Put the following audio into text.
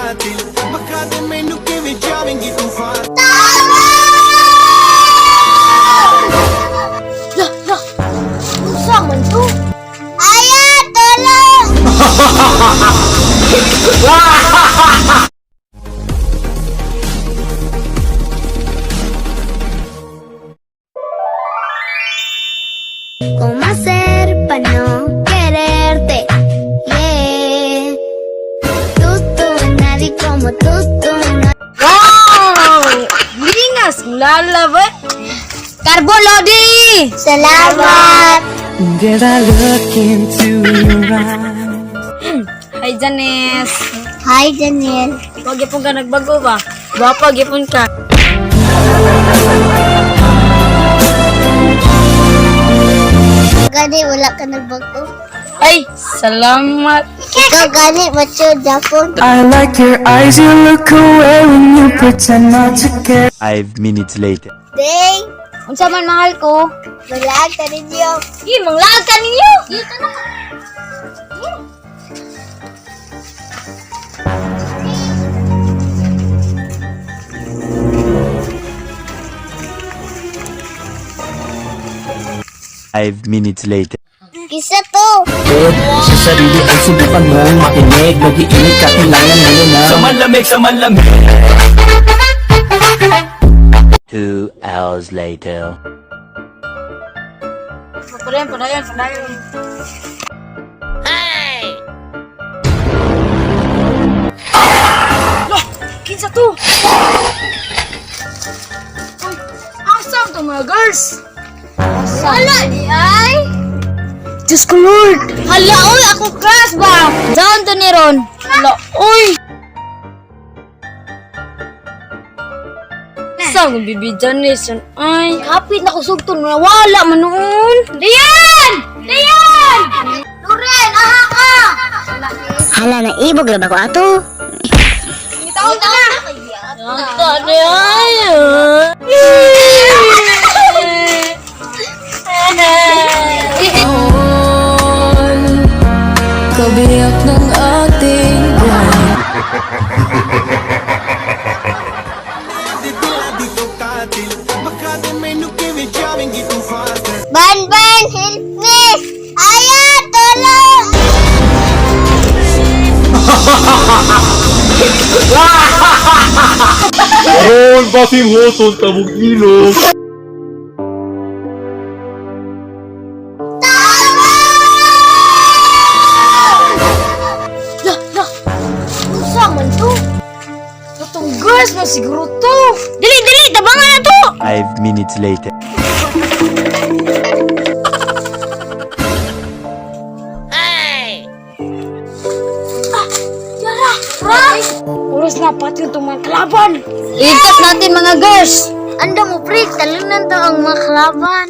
ਕਾਤਿਲ ਬਖਾ ਦੇ ਮੈਨੂੰ ਕਿਵੇਂ ਜਾਵੇਂਗੀ ਤੂੰ ਫਾਸ। Lah, lah. Unsa man to? Aya, tulong! ¿Cómo hacer para no quererte? Yeah. Tú, tú, nadie como tú, tú, nadie. Wow! Lingas lalaba. Carbo Lodi! Salamat! Did I look into your eyes? Hi, Janice. Hi, Daniel. Wag gyapon ka nagbago ba? Gwapa gyapon ka. Gani, wala ka nagbago. Ay, salamat. Ikaw gani, macho, Japon. I like your eyes, you look away when you pretend not to care. 5 minutes later. Ding! Unsa man mahal ko? Malag ka ninyo. Gi, manglaag ka ninyo. Dito na. 5 minutes later. Kisa to. Sa sarili ay subukan mong makinig. Nag-iinit ka, kailangan mo yun na. Sa malamig, sa malamig. 2 hours later. Padayon, padayon, padayon. Hey! Lah, kinsa to? Uy, asa ang to mga girls? Wala di ay. Diyos ko Lord! Hala, oy, ako crush ba? Saan to ni Ron? Hala, uy! Saan kong bibi Janice yan? Ay, hapit na kusog to. Nawala man noon. Dayan! Dayan! Loren, aha ka! Hala, naibog ra ba ko ato? Itaon ka na! Ang ni ay. Kabiyak ng ating buhay. ਦੇ ਦਿਲਾਂ ਦੀ ਤੂੰ ਕਾਤਿਲ ਬਖਾ ਦੇ ਮੈਨੂੰ ਕਿਵੇਂ ਜਾਵੇਂਗੀ ਤੂੰ fast. Ban Ban, help me! Aya, tulong! Aron, basim hoton tabog ilog. Lah, lah. Unsa man to? Katong girls na siguro to. Dili, dili, tabangan na to! 5 minutes later. Oras na pati itong mga kalaban. Ligtas natin mga girls! Anda mo, pre, talunan to ang mga kalaban.